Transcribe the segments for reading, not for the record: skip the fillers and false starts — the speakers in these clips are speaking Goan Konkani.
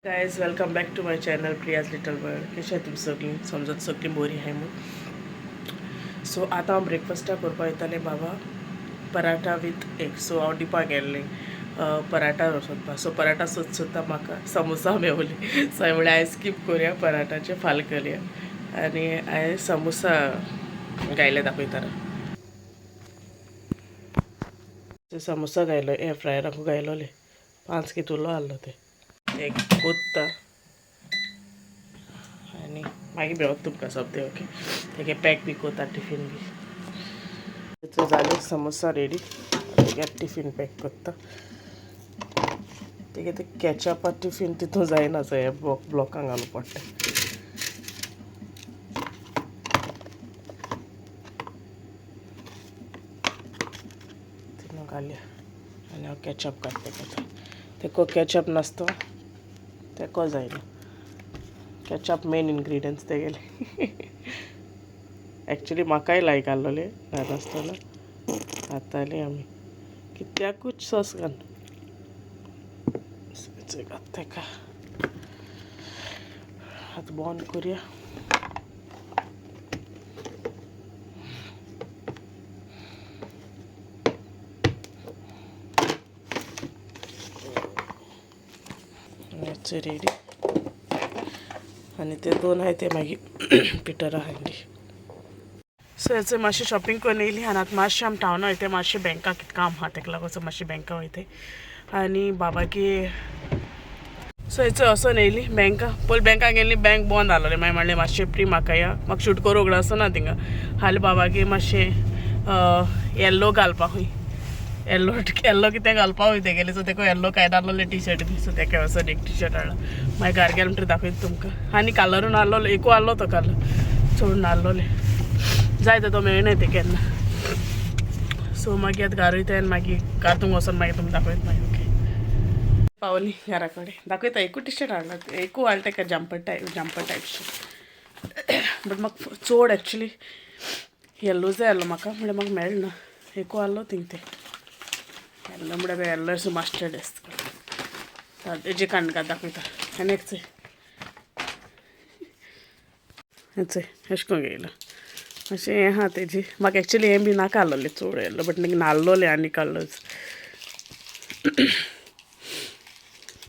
Guys, welcome back to my channel Priya's little world. कशें तुमी सगळीं? समजत सगळीं बरी आहाय म्हूण. सो आतां हांव ब्रेकफास्टाक करपाक वयतालें बाबा पराठा विथ एग. सो हांव डिपा गेल्लें पराठा सोदपाक. सो पराठा सोद सोदता म्हाका समोसा मेवली. सो हांवें म्हणलें हांवें स्कीप करुया पराठाचें, फाल करया आनी हांवें समोसा गायले. दाखयतना समोसा गायलो, एअर फ्रायराकू गायलोले. 5 कितुलो आहलो ते एक कोत्ता आनी मागीर मेळत तुमकां सोंपते. ओके, तेगे पॅक बी कोता टिफीन बी. जाले समोसा रेडी. तेगे टिफीन पॅक कोत्ता. तेगे ते कॅचअपा टिफीन तितून जायना, सो हे ब्लॉकांक घालूं पडटा. तितून घालया आनी हांव कॅचअप काडटा तेका. तेको कॅचअप नासतो तेको जायना. कॅचअप मेन इन्ग्रिडियंट्स तेगेले. एक्चुली म्हाकाय लायक आहलोले ल्हान आसतना खाताली आमी कित्याकूच सॉस घालून घात तेका. आतां बंद करुया. रेडी. आनी ते दोन आहाय ते मागीर पिटरा हाडली. सो हेचे मातशें शॉपिंग करून येयली आनी आतां मातशें आमी टावना वयता. मातशें बँका कितें काम आहा, तेका लागून सो मातशें बँका वयता आनी बाबाकी. सो हेचो वचोन येयली बँका. पयलीं बँका गेली, बँक बंद आहलोलें. मागीर म्हणलें मातशें प्री म्हाका या, म्हाका शूट करूंक आसना थिंगा. हालीं बाबाकी मातशें येल्लो घालपाक खूंय, येल्लो येल्लो कितें घालपाक वयता तेगेलें. सो तेका येल्लो कांय नासलोलें टी शर्ट बी. सो तेका वचोन एक टी शर्ट हाडला. मागीर घार गेले म्हणटकीर दाखयता तुमकां. आनी कलरू नासलोलो, एकू आहलो तो कलर, चड नासलोले. जाय तो मेळना ते केन्ना. सो मागीर आतां घार वयता आनी मागीर घार तुमकां वचोन मागीर तुमकां दाखयता मागीर. ओके, पावली घरा कडेन. दाखयता. एकू टी शर्ट हाडला, एकू हाडला तेका jumper type, jumper type shirt. But म्हाका चड एक्चुली येल्लो जाय आहलो म्हाका, म्हणल्यार म्हाका मेळना. एकू आहलो थिंग ते येल्लो, म्हणल्यार येल्लो सो मास्टर्ड आसता. तेजे काणका दाखयता. आनी एक चोय, हें चोय, एशें करून घेयला मातशें हें आहा तेजी. म्हाका एक्चुली हें बी नाका आहलोलें चड येल्लो, बट नाल्लोलें आनी कलर्स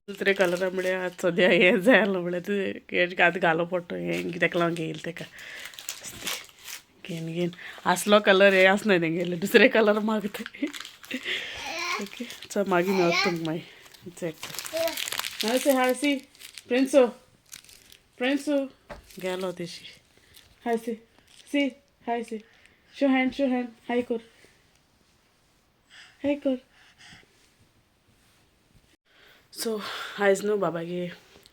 दुसरे कलरा. म्हळ्यार आतां सद्या हें जाय आहलो, म्हळ्यार तें आतां घालो पडटा हें. तेका लागून घेयलें तेका. घेवन घेवन आसलो कलर हे आसना तेंगेले, दुसरे कलर मागता. ओके, चल मागीर मेळत तुमकां मागीर. हाय हाय सी प्रिन्सो, प्रिन्सो गेलो तेशी. Hi say, say hi, say, show hand, show hand. Hi कर, हाय कर. सो आयज न्हू बाबागे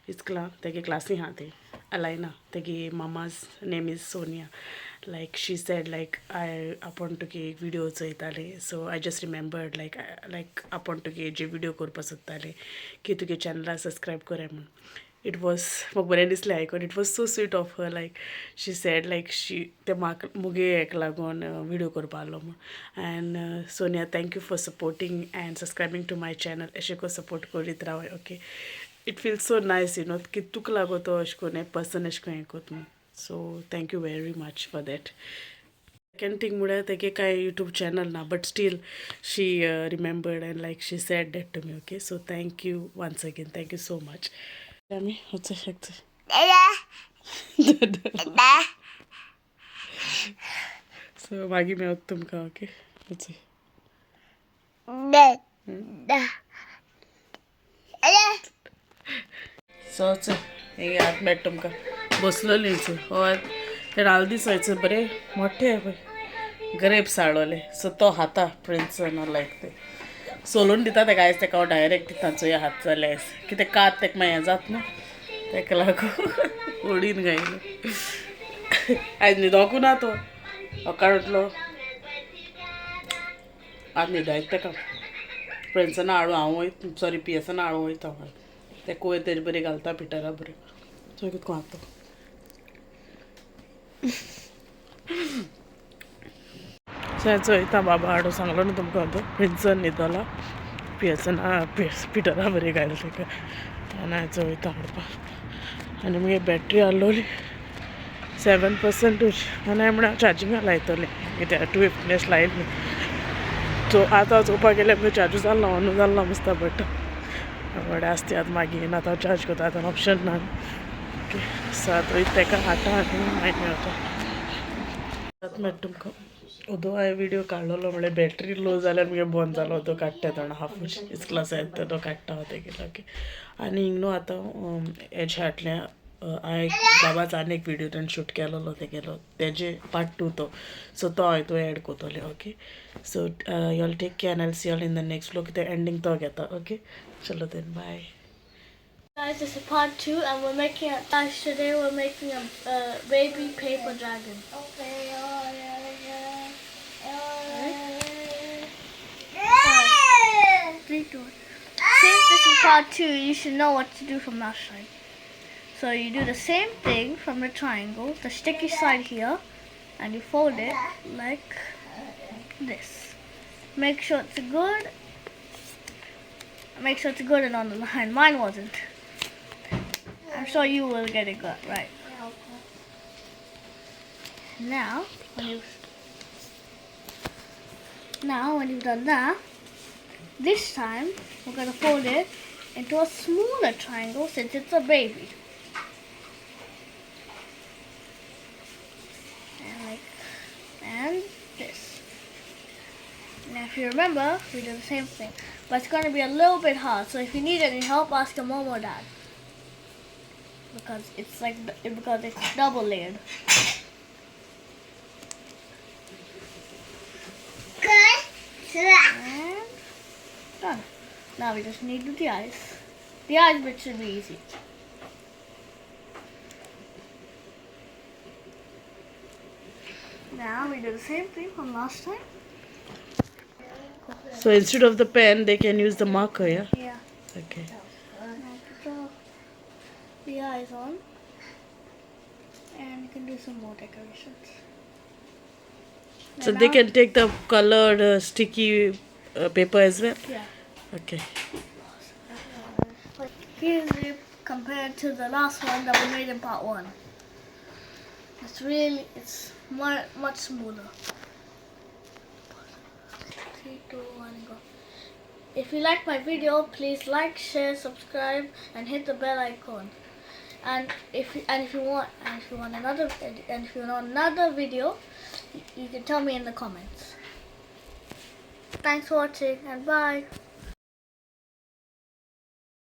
इस्कला तेगे क्लासी आहा ते अलायना. तेगे mama's name is Sonia. Like she said, like I आपूण तुगे एक video चोयतालें, so I just remembered like आपूण तुगे जे विडियो करपाक सोदतालें की तुगे चॅनला सबस्क्रायब कराय म्हूण. It was म्हाका बरें दिसलें आयकून. It was so sweet of her. Like she said, like she ते म्हाका मुगे हेका लागून विडियो करपा आहलो म्हूण. And Sonia, thank you for supporting and subscribing to my channel. अशें करून सपोर्ट करीत रावय. Okay, it feels so nice की तुका लागून तो अशें करून हें पर्सन अशें करून हें कोत म्हूण. So thank you very much for that. Second thing म्हळ्यार तेगे कांय यूट्यूब चॅनल ना, but still she remembered and like she said that to me. Okay, so thank you once again, thank you so much. आमी वचूं शकता. सो मागीर मेळत तुमकां. ओके, वचूं. सो चल, हे आतां मेळटा तुमकां. बसलोली हय, ते नाल्ल दिसायचो बरे मोठे पळय ग्रेप्स हाडलोले. सो तो खाता प्रिन्सन लायक ते सोलून दिता तेका. आयज तेका हांव डायरेक्ट दिता. चोया हात जाल्यार आयज कितें कात तेका मागीर हें जात न्हू, तेका लागून ओडीन घायलो. आयज न्हिदोंकू ना तो, सकाळ उठलो, आतां न्हिदायत तेका. प्रिन्सना हाडूं हांव वयता, सॉरी, पियेसना हाडूं वयता हांव. ते कोयर तेजे बरी घालता पिटरा बरें. चोय कितें खाता तो. चोयता बाबा हाडूं सांगलो न्हू तुमकां. तो प्रिन्सन न्हिदोला, पियेसना पिटरा बरी घायला तेका. आनी आयज वयता हाडपाक. आनी मगे बॅटरी आहलोली 7%. आनी हांवें म्हळ्यार चार्जिंगा लायतलें कित्याक 250 लायली. सो आतां चोवपाक गेल्यार मुगे चार्जू जालो ऑनू जाल्लो दिसता, बट व्हडे आसता ती आतां मागीर आतां चार्ज करता, आतां ऑप्शन ना. ओके, सो आतां वयता तेका हाडटा आनी मागीर मेळटा. आतां मेळटा तुमकां. ओदो हांवें विडियो काडलेलो म्हळ्यार बॅटरी लो जाल्यार मुगे बंद जालो. ओदो काडटा थोडो हाफ इस्कलास येता तो काडटा हांव तेगेलो. ओके, आनी हिंग न्हू आतां हेजे हाडलें हांवें बाबाचो आनी एक विडियो तेणें शूट केलोलो तेगेलो, तेजे पार्ट 2 तो. सो तो हांवें तो add कोतोलें. Okay, so y'all take care and see y'all in the next vlog. ते एंडींग तो घेता. ओके, चलो then, bye. Guys, this is part 2 and we're making a, guys, today we're making a baby paper dragon. Okay. 3, 2, 1. Since this is part 2, you should know what to do from last time. So you do the same thing from the triangle, the sticky side here, and you fold it like this. Make sure it's good. Make sure it's good and on the line. Mine wasn't. I'm sure you will get it good, right? Now, when you've done that, this time we're gonna fold it into a smaller triangle since it's a baby. And this. Now if you remember, we do the same thing, but it's gonna be a little bit hard. So if you need any help, ask your mom or dad. Because it's double layered. And done. Now we just need the eyes. The eyes bit should be easy. Now we do the same thing from last time. So instead of the pen, they can use the marker, yeah? Yeah. Okay. Now put the eyes on, and you can do some more decorations. So they can take the colored sticky paper as well? Yeah. Okay. Here's it compared to the last one that we made in part 1. It's much smoother. 3, 2, 1, go. If you like my video, please like, share, subscribe, and hit the bell icon. And if you want another video, you can tell me in the comments. Thanks for watching, and bye.